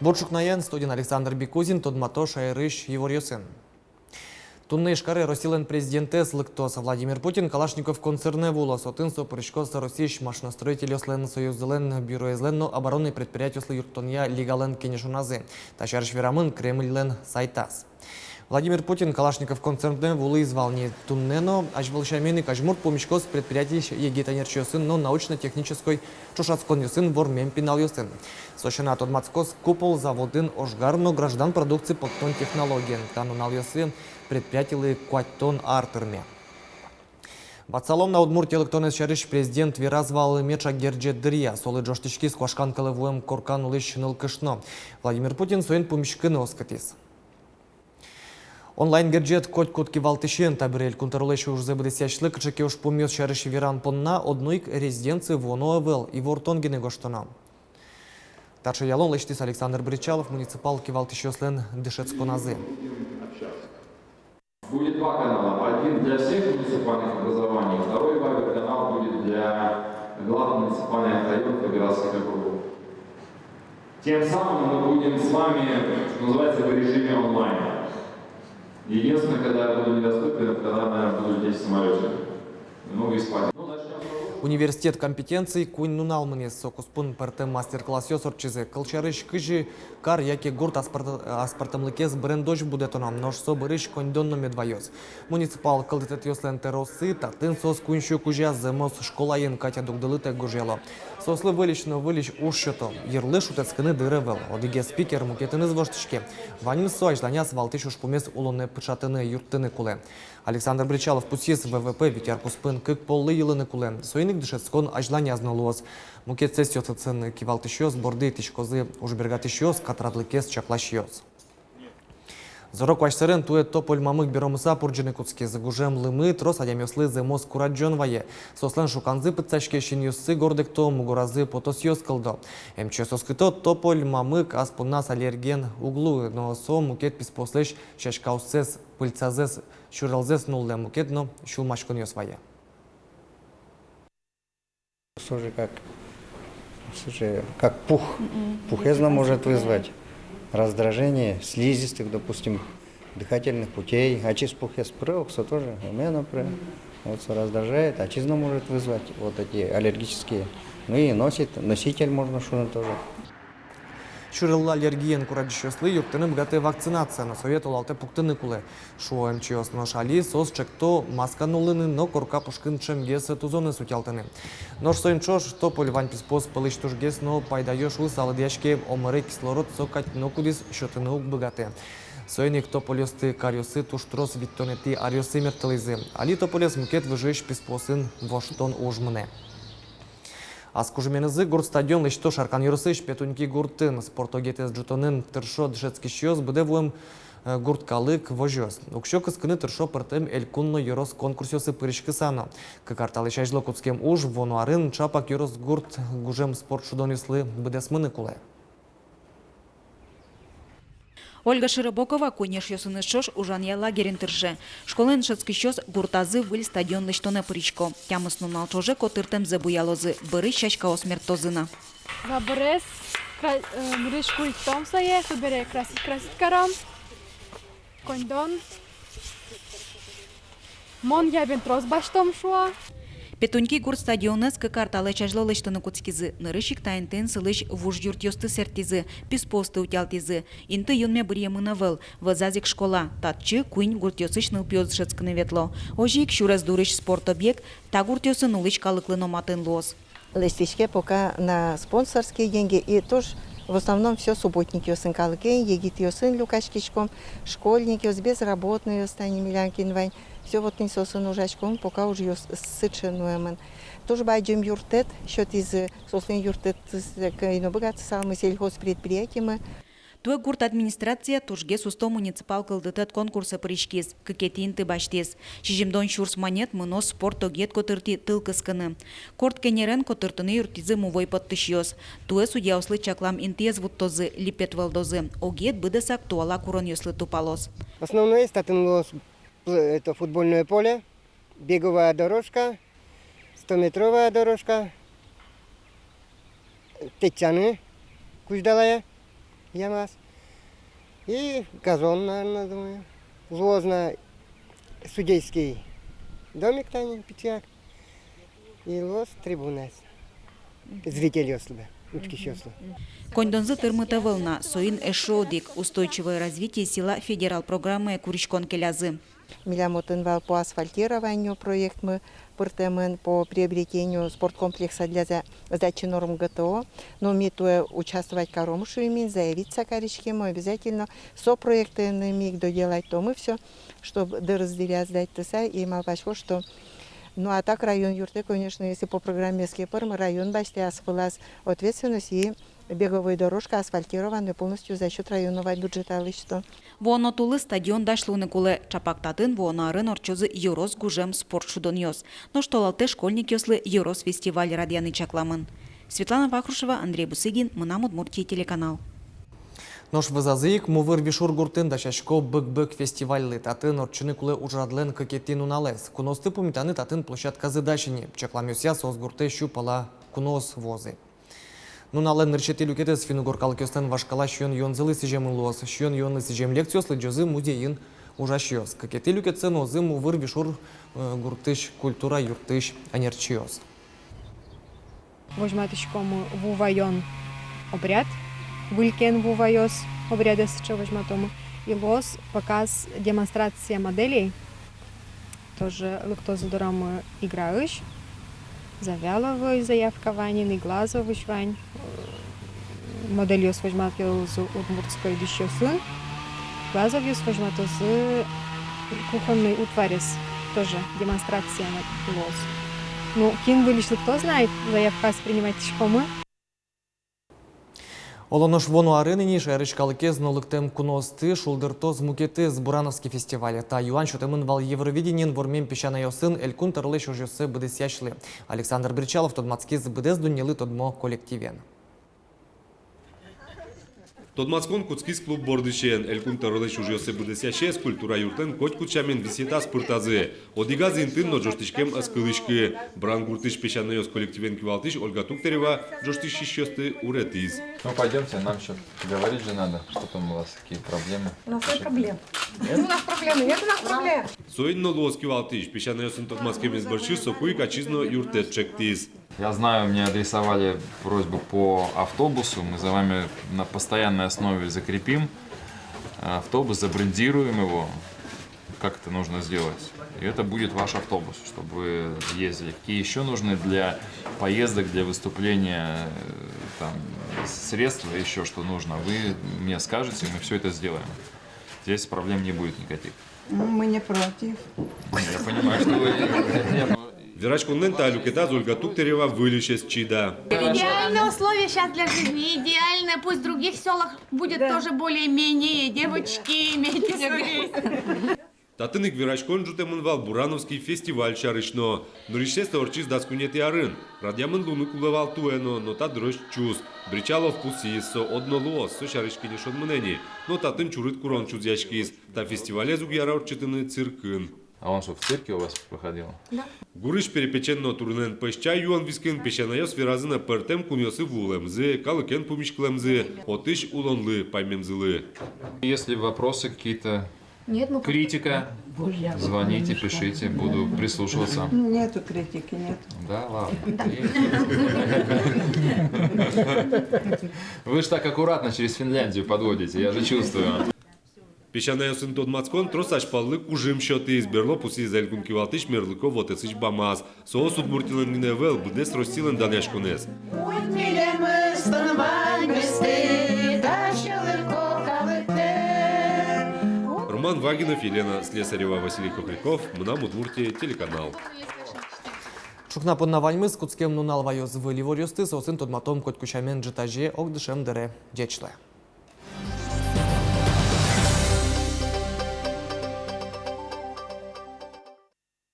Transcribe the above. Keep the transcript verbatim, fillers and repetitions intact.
Бур ӵукнаен, студиын Александр Бекузин, тодмато шаерысь иворъёсын. Туннэ Ижкаре Россилэн президентэз лыктоз. Владимир Путин Калашников концернэ вуылоз, отын со пыриськоз Россиысь машиностроительёслэн союззылэн бюроезлэн но оборонной предприятиослы юрттонъя лигалэн кенешоназы. Та сярысь верамын Кремльлэн сайтаз. Владимир Путин Калашников концернэ вуылӥз вал ни туннэ но. Азьвыл сямен ик, азьмурт пумиськоз предприятиысь егит ӧнерчиосын но научно-технической ӵошатсконъёсын вормем пиналъёсын. Со сяна тодматскоз «Купол» заводын ожгар но граждан продукци поттон технологиен. Та нуналъёсы предприятилы куатьтон ар тырме. Ватсалом на Удмуртие лыктонэз сярысь. Президент вераз вал меӵак герӟет дыръя. Солы ӝожтӥськиз куашкан кӧлы вуэм коркан улӥсь нылкышно. Владимир Путин соин пумиськыны оскытӥз. Онлайн-герӟет котькуд кивалтӥсен. Табере Элькун тӧролэсь ужзэ быдэсъясьлы кыӵе ке ужпумъёс сярысь веран понна одно ик резиденцие вуоно ӧвӧл, ивортон гинэ гожтоно. Таӵе ялон лэсьтӥз Александр Бречалов муниципал кивалтӥсьёслэн дышетсконазы. Будет два канала. Один для всех муниципальных образований, второй вайбер-канал будет для глав муниципальных районов и городских округов. Тем самым мы будем с вами, что называется, в режиме онлайн. Единственное, когда я буду недоступен, это когда, наверное, буду лететь в самолёте. Немного испанец. Ну, начнём с того, что университет компетенций куинь нунал мынӥз. Со куспын пӧртэм мастер-классъёс ортчизы. Кылсярысь, кызьы кар яке гурт аспӧрт-, аспӧртэмлыкез брендозь будэтоно, нош со бӧрысь коньдон но мед ваёз. Муниципал кылдытэтъёслэн тӧроосы татын соос куинь сю кузя зэмос школаын Катя дугдылытэк гожъяло. Соослы выльысь но выльысь уж сёто. Йырлы шутэтскыны дыр ӧвӧл. Одӥгез спикер мукетыныз воштӥське. Ваньмыз со азьланяз валтӥсь ужпумез улонэ пыӵатыны, юрттыны кулэ. Александр Бречалов пусйиз, В В П вить ар куспын кык поллы йылыны кулэ. Соин ик дышетскон азьланяз но луоз. Мукет сессиосын кивалтӥсьёс борды итӥськозы ужбергатӥсьёс, катрадлыкез чакласьёс. Зоро куазь сэрен туэ Тополь мамык беромыса пурӟыны кутскиз. Гужем лымы трос адямиослы зэмос курадӟон вае. Соослэн шуканзы пытсаське, синъёссы гордэкто, мугоразы потосъёс кылдо. Эмчиос оскыто: Тополь мамык ас понназ аллерген уг луы, но со мукет писпуослэсь сяськаоссэс, пыльцазэс, сюрелзэс нуллэ, мукет но сюлмаськонъёс вае. Со же как, со же как пух. Мгм. Пухез но может вызвать раздражение слизистых, допустим, дыхательных путей. Ачиз пухез пырэ ук, со тоже, ӧме но пырэ. Вот со раздражает, ачиз но может вызвать вот эти аллергические. Ну и носит, носитель можно шуыны тоже. Сюреллы аллергиен курадӟисьёслы юрттыны быгатэ вакцинация, но сое толалтэ пуктыны кулэ, шуо эмчиос. Нош али соос чекто маска нуллыны но корка пушкын ӵемгес тузонэз утялтыны. Нош соин ӵош Тополь вань писпуос пӧлысь тужгес но пайдаё шуыса лыдъяське. Омыре кислород со кадь нокудӥз сётыны уг быгатэ. Соин ик топольёсты каръёсы туж трос витьтонэтӥ аръёсы мерттылӥзы. Али тополез мукет выжыысь писпуосын воштон уж мынэ. Ас кужыменызы гурт стадион лэсьто Шаркан ёросысь Петуньки гуртын. Спорт огетэз ӝутонын тыршо дышетскисьёс, быдэ вуэм, э, гурт калык, возёс. Уксё кыскыны тыршо пӧртэм элькун но ёрос конкурсъёсы пыриськыса но. Кык ар талэсь азьло кутскем уж вуоно арын ӵапак ёрос гурт гужем спорт шудонъёслы быдэсмыны кулэ. Ольга Широбокова куинь эшъёсыныз ӵош ужанъя лагерьын тырше. Школаын дышетскисьёс гуртазы выль стадион лэсьтонэ пырисько. Тямыс нунал ӵоже котыртэмзэ буялозы, бӧрысь сяськаос мерттозы на. Заборез кра-, э, нырысь куриськом сое, собере красить, красить каром. Коньдон. Мон ябен трос басьтом, шуо. Петуньки гурт стадионэз кык ар талэсь азьло лэсьтыны кутскизы. Нырысь ик та интыын сылӥсь вуж юртъёсты сэрттӥзы, писпуосты утялтӥзы. Инты юнме быръемын ӧвӧл, вӧзаз ик школа. Татчы куинь гуртъёсысь нылпиос дышетскыны ветло. Озьы ик сюрес дурысь спорт объект та гуртъёсын улӥсь калыклы но матын луоз. Лэсьтӥське пока на спонсорские деньги, и тоже в основном всё субботникъёсын калыкен, егитъёсын люкаськиськом, школьникъёс, безработнойёс, тани милям кин вань, всё вот тӥни соосын ужаськом, пока ужъёс сыӵе нуэмын. Туж бадӟым юрттэт сётӥзы, соослэн юрттэтсы ке но быгатысалмы, сельхозпредприятимы. Туэ гурт администрация тужгес усто муниципал кылдытэт конкурсэ пыриськиз, кыкетӥ инты басьтӥз. Сизьымдон сюрс манет мыноз спорт огет котыртӥ тыл кыскыны. Корт кенерен котыртыны юрттӥзы мувой поттӥсьёс. Туэ судьяослы чаклам интыез вуттозы, липет вӧлдозы. Огет быдэсак туала куронъёслы тупалоз. Основной татын луоз, это футбольное поле, беговая дорожка, стометровая дорожка, тэтчаны кузьдалая. Ямаз. И газон, наверное, думаю. Луоз на судейский домик тани, пичияк. И луоз трибунаез. Зрительёслы, учкисьёслы. Коньдонзы тырмыт ӧвӧл на, соин эшшо одӥг «Устойчивое развитие села» федерал программае куриськон келязы. Милям отын вал по асфальтированию проектмы пыртэмын, по приобретению спорткомплекса для за-, сдачи норм ГТО. Но ми туэ участвовать каром, шуимы, заявиться кариськимы обязательно. Со проектэн ми ик доделать томы всё, чтоб дырыз дыръя сдать тыса, и малпасько, что, ну, а так район юртэ, конечно, если по программаез ке пӧрмы, район басьтэ ас вылаз ответственность и беговой дорожка асфальтированный полностью за счёт районного бюджета лэсьто. Вуоно тулыс стадион дась луыны кулэ. Чапак татын вуоно арын ортчозы ёрос гужем спорт шудонъёс. Нош толалтэ школьникъёслы ёрос фестиваль радъяны чакламын. Светлана Вахрушева, Андрей Бусыгин, «Мынам Удмуртие» телеканал. Нош вӧзазы ик Мувыр Вишур гуртын дасясько «Бык-бык» фестивальлы. Татын ортчыны кулэ ужрадлэн кыкетӥ нуналэз. Куноосты пумитаны татын площадказы дась ини. Чакламъёсъя, соос гуртэ сю пала куноос вуозы. Нуналлэн нырысетӥ люкетэз финн-угор калыкъёслэн вашкала сиён-юонзылы сӥземын луоз. Сиён-юонлы сӥзем лекциос лыдӟозы музейын ужасьёс. Кыкетӥ люкетсэ нуозы Мувыр Вишур, э, гуртысь культура юртысь ӧнерчиос. Возьматӥськомы ву ваён обряд, выль кен ву ваёз обрядэз сыӵе возьматомы. И луоз показ, демонстрация моделей. Тоже лыктозы дорамы Играысь, Завьяловоысь заявка вань ини, Глазовысь вань. Модельёс возьматозы удмуртской дӥсьёсын. Глазовъёс возьматозы кухонной утварез, тоже демонстрация луоз. Ну, кин выльысь лыктоз на, заявкаез принимать кариськомы. Оло нош вуоно арын ини шаерысь калыкез но лыктэм куноосты шулдыртоз мукетыз Бурановский фестиваль. Та юан сётэмын вал Евровидениын вормем песянайёсын Элькун тӧролэсь ужъёссэ быдэсъясьлы. Александр Бречалов тодматскиз быдэс дуннелы тодмо коллективен. Тодматскон кутскиз клуб бордысен. Элькун тӧролэсь ужъёссэ быдэсъясез культура юртлэн котькуд сямен висъетаз пыртазы. Одӥгаз интыын но ӝожтӥськем ӧз кылӥськы. Буран гуртысь песянайёс коллективен кивалтӥсь Ольга Туктарева ӝожтӥсьёсты уретӥз. Ну, пойдёмте, нам ещё говорить же надо, что там у вас, какие проблемы. У нас нет проблем. Нет? У нас проблемы, нет у нас проблем. Соин но луоз кивалтӥсь. Песянайёсын тодматскемез бӧрсьы соку ик ачиз но юрттэт ӵектӥз. Я знаю, мне адресовали просьбу по автобусу. Мы за вами на постоянной основе закрепим, э, автобус, забрендируем его. Как это нужно сделать? И это будет ваш автобус, чтобы вы ездили. Какие ещё нужны для поездок, для выступления, э, там, средства, ещё что нужно, вы мне скажете, мы всё это сделаем. Здесь проблем не будет никаких. Ну, мы не против. Я понимаю, что вы не против. Вераськонлэн та люкетаз Ольга Туктарева выльысь ӧз чида. Идеальные условия сейчас для жизни, идеальные. Пусть в других сёлах будет тоже более-менее, девочки, имейте совесть. Татын ик вераськон ӝутэмын вал Бурановский фестиваль сярысь но. Нырысьсэ со ортчиз дас куинетӥ арын. Радъямын луыны кулэ вал туэ но, но та дырозь чус. Бречалов пусйиз, со одно луоз, со сярысь кенешонмын ини. Но татын чурыт курон чузъяськиз. Та фестивалез уг яра ортчытыны циркын. А он что, в цирке у вас проходил? Да. Гурысь перепечен но турынэн пӧсь чай юон вискын песянайёс веразы на пӧртэм кунъёсы вуылэмзы, калыкен пумиськылэмзы, отысь улонлы паймемзылы. Если вопросы какие-то, нет, ну, критика, звоните, пишите, буду прислушиваться. Нету критики, нет. Да, ладно. Вы ж так аккуратно через Финляндию подводите, я же чувствую. Песянайёсын тодматскон трос азьпаллы кужым сётӥз, берло пусйиз элькун кивалтӥсь мерлыко вотэсысь бамаз. Соос Удмуртилэн гинэ ӧвӧл, быдэс Россилэн данъяськонэз. Роман Вагинов, Елена Слесарева, Василий Кокряков, «Мынам Удмуртие» телеканал. Ӵукна понна ваньмыз. Кутскем нунал ваёз выль иворъёсты, соосын тодматом котьку сямен ӝытазе огдышем дыре. Ӟеч луэ.